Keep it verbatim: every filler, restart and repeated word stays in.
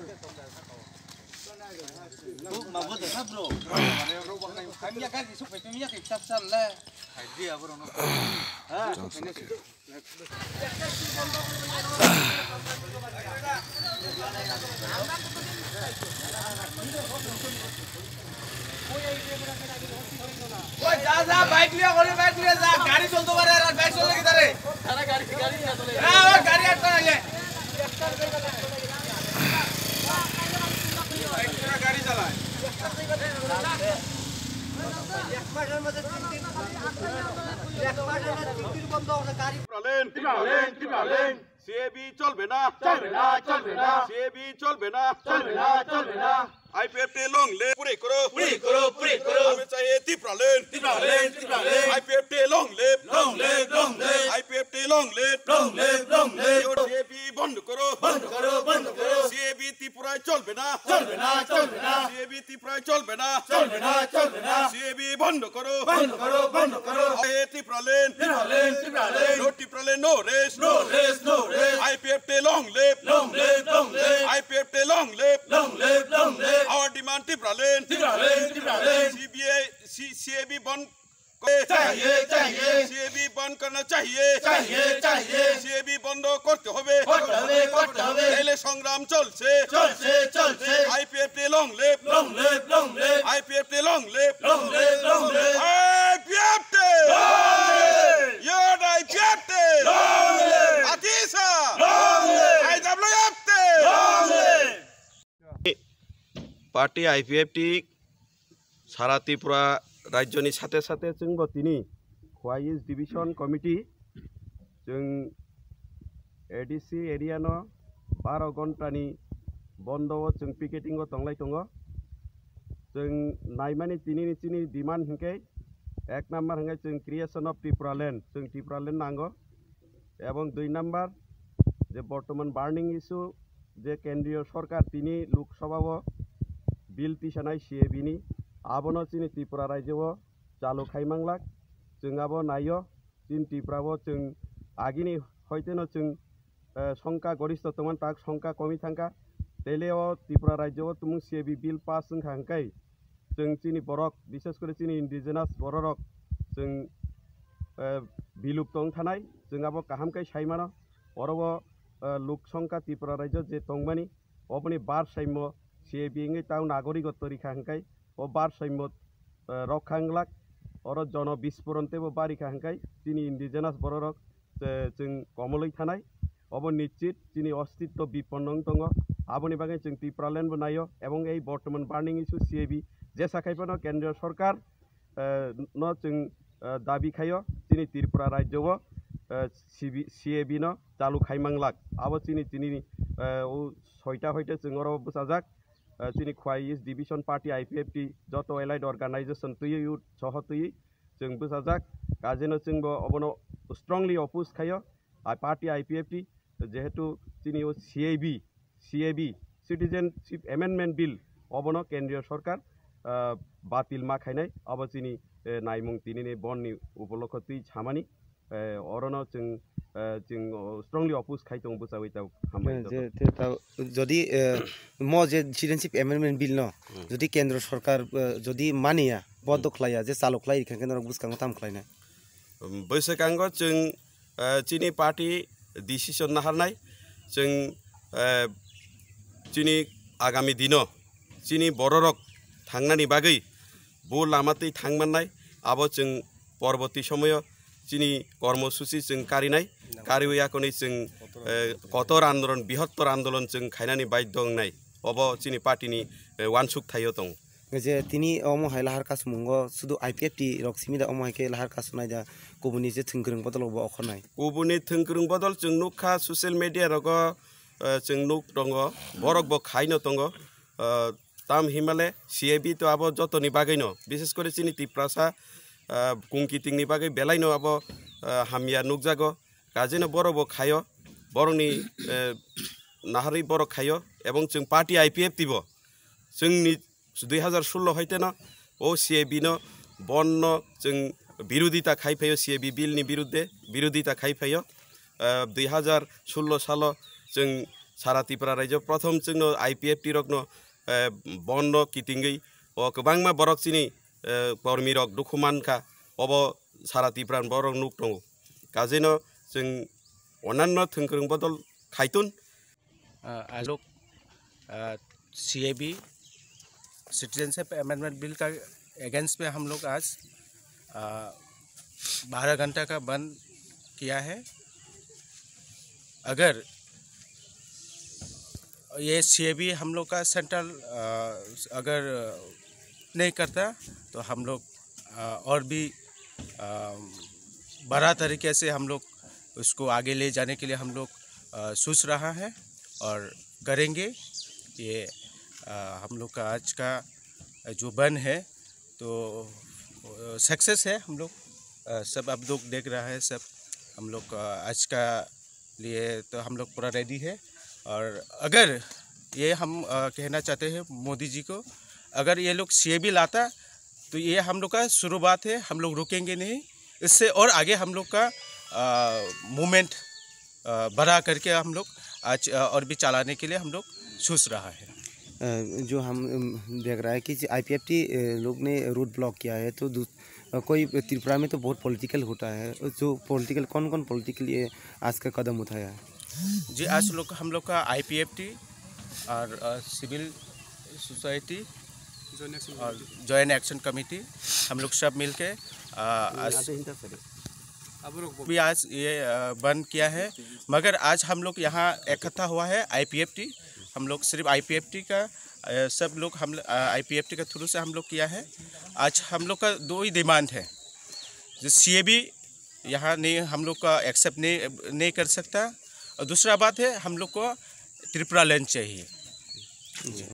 ওই যা, যা, বাইক লিয়ে, ওরে বাইক লিয়ে যা, গাড়ি চলতে পারে আর বাইক চললে কি তারে? তারা গাড়ি, গাড়ি না চলে। হ্যাঁ, ওই গাড়ি আটকা লাগে। বাইক ছাড়া গাড়ি চালায়। এক মাসের মধ্যে তিন দিন, এক মাসের মধ্যে তিন দিন বন্ধ হবে গাড়ি। টিপ্রাল্যান্ড, টিপ্রাল্যান্ড, টিপ্রাল্যান্ড। সিএবি চলবে না, চলবে না, চলবে না। সিএবি চলবে না, চলবে না, চলবে না। আইপিএফটি long live, পুরে করো, পুরে করো, পুরে করো। আমি চাই Tipraland, Tipraland, Tipraland. IPFT long live, long live, long live। IPFT long live, long live, long live। CAB বন্ধ করো, বন্ধ করো, বন্ধ করো। সিএবি ত্রিপুরায় চলবে না, চলবে না, চলবে না। সিএবি ত্রিপুরায় চলবে না, চলবে না, চলবে না। সিএবি বন্ধ করো, বন্ধ করো, বন্ধ করো। এ Tipraland, Tipraland, Tipraland. No Tipraland, no rest, no rest, no rest. IPFT long live, long live, long live. IPFT long live, long live, long live. Our demand Tipraland, Tipraland, Tipraland. CBI, C-, CAB বন্ধ चाहिए, चाहिए। সিএবি বন্ধ করনা चाहिए। चाहिए, चाहिए। সিএবি বন্ধ করতে হবে। করতে হবে, করতে হবে। নাইলে সংগ্রাম চলছে। চলছে, চলছে। IPFT long live। Long live, long live। IPFT long live। Long live, long live। IPFT. Long live। Youth IPFT. Long live। আতিসা। Long live। আইডাব্লিউএফটি। Long live। Party আইপিএফটি সারা ত্রিপুরা রাজ্যনি সাথে সাথে chwngbo tini Khowai East Division Committee chwng ADC এরিয়ানো বারো ঘন্টানি বন্ধও chwng পিকেটিংও tonglai tongo. Chwng naimani tinini chini demand hinkhe ek number hinkhe chwng creation of Tipraland, chwng Tipraland nango. Ebong dui number je bortoman burning issue je kendriyo sorkar tini Lok Sabha o bill tisanai siebini, abono chini Tripura rajyo o chalu khai manglak. Chwng abo naio, chini Tripura o chwng agini hoiteno chwng, eh, songkha goristho tongmani tak songkha komi thangkha. Tele o Tripura rajyo o tumung siyebi bill pass wngkha hwnkhe chwng chini borok, bises kore chini indigenous bororok chwng, eh, bilupto wng thanai, chwng abo kaham khe sai mano. Oro o, eh, luk songkha Tripura rajyo je tongmani, oboni bar saimmo siyebi wngwi tao nagorigotto rikha hwnkhe o bar saimmo, eh, rokha wng glak. Oro jono bisporon teibo barikha hwnkhe chini indigenous bororok, eh, chwng komolwi thanai. Obo nischit chini ostitto biponno wng tongo. Aboni bagwi chwng Tipraland bo naio, ebong ei bortoman burning issue siyebi jesa khai phano kendriyo sorkar, eh, no chwng, eh, dabi khaio chini Tripura rajyo o, eh, siyebi no chalu khai manglak. Abo chini, chini, eh, o soita hoite chwng oro bwchajak. Eh, chini Khowai East Division Party I P F T joto allied organization twiwi youth soho twiwi chwng bwchajak. Kajeno chwngbo obono strongly oppose khaio. A party I P F T jehetu chini o C A B, C A B, Citizenship Amendment Bill, obono kendriyo sorkar, ah, batil ma khainai, obo chini, eh, naimung tinini bonni upolokho twi samani. Eh, orono chwng, eh, chwng, oh, strongly oppose khai tongo bwchawi tabuk. Hambai joto. Je, te ta-, jodi, eh, mo je Citizenship Amendment Bill no, hmm, jodi kendro sorkar, eh, jodi maniya, bodo, hmm, khlaiya, je chalo khlai rikha, kendro bwskango tam khlainai? Um, bwskango chwng, eh, chini party decision naharnai, chwng, eh, chini agami dino chini bororok thangnani bagwi bo lama twi thang mannai, abo chwng porborti somoyo chini kormosuchi chwng karinai, kariwi akonwi chwng, eh, kotor andolon, bihottor andolon chwng khainani baidhyo wngnai. Obo chini party ni, eh, uansuk thaio tongo. Je tini omo hai lahar kasmungo sudu I P F T rok simi da omo hai khe lahar kasumnai da, kubuni je thwngkwrwng bodol bo okhornai. Kubuni thwngkwrwng bodol chwng nukha social media rogo, eh, chwng nuk tongo, borok bo khaino tongo. Eh, tam himale C A B to abo jotoni bagwino, bises kore chini Tiprasa, eh, kungkitingni bagwi belaino abo, eh, hamya nukjago. Kajeno borok bo khaio, borokni, eh, naharwi borok khaio, ebong chwng party I P F T bo chwngni dui hazar sullo hoiteno o C A B no bonno chwng birodita khai phaio, C A B bill ni birudde birodita khai phaio. Ah, dui hazar sullo salo chwng sara Tripura raijo prothom chwngno I P F T rokno, eh, bondo kitingwi o kwbangma borok chini, eh, kormi rok dukhu mankha, obo sara Tripura borok nuk tongo. Kajeno chwng onanno thwngkwrwng bodol khaitun. अ, आज लोग, अ, CAB, citizenship amendment bill का अगेंस्ट में हम लोग आज, अ, बारह घंटा का बंद किया है। अगर ये सीएबी हम लोग का सेंट्रल, अ, अगर नहीं करता तो हम लोग, अ, और भी, अ, बड़ा तरीके से हम लोग उसको आगे ले जाने के लिए हम लोग, अ, सोच रहा है और करेंगे। ये, अ, हम लोग का आज का जो बंद है तो, अ, सक्सेस है। हम लोग, अ, सब आप लोग देख रहा है, सब हम लोग, अ, आज का लिए तो हम लोग पूरा रेडी है। और अगर ये हम, अ, कहना चाहते हैं मोदी जी को, अगर ये लोग सीएबी लाता तो ये हम लोग का शुरुआत है, हम लोग रुकेंगे नहीं, इससे और आगे हम लोग का, अ, मूवमेंट, अ, बड़ा करके हम लोग आज, अ, और भी चलाने के लिए हम लोग सोच रहा है। अ, जो हम, अम, देख रहा है कि आईपीएफटी, अ, लोग ने रोड ब्लॉक किया है, तो दू-, अ, कोई त्रिपुरा में तो बहुत पॉलिटिकल होता है, जो पॉलिटिकल, कौन कौन पॉलिटिकल ये आज का कदम उठाया है? जी, आज लोग, हम लोग का आईपीएफटी और, अ, सिविल सोसाइटी और जॉइंट एक्शन कमेटी, हम लोग सब मिलके, अ, आज भी आज ये, अ, बंद किया है, मगर आज हम लोग यहाँ इकट्ठा हुआ है आईपीएफटी, हम लोग सिर्फ आईपीएफटी का, अ, सब लोग हम, अ, आईपीएफटी के थ्रू से हम लोग किया है। आज हम लोग का दो ही डिमांड है, जो सीएबी यहाँ नहीं, हम लोग का एक्सेप्ट नहीं, नहीं कर सकता, और दूसरा बात है हम लोग को त्रिपुरा लैंड चाहिए।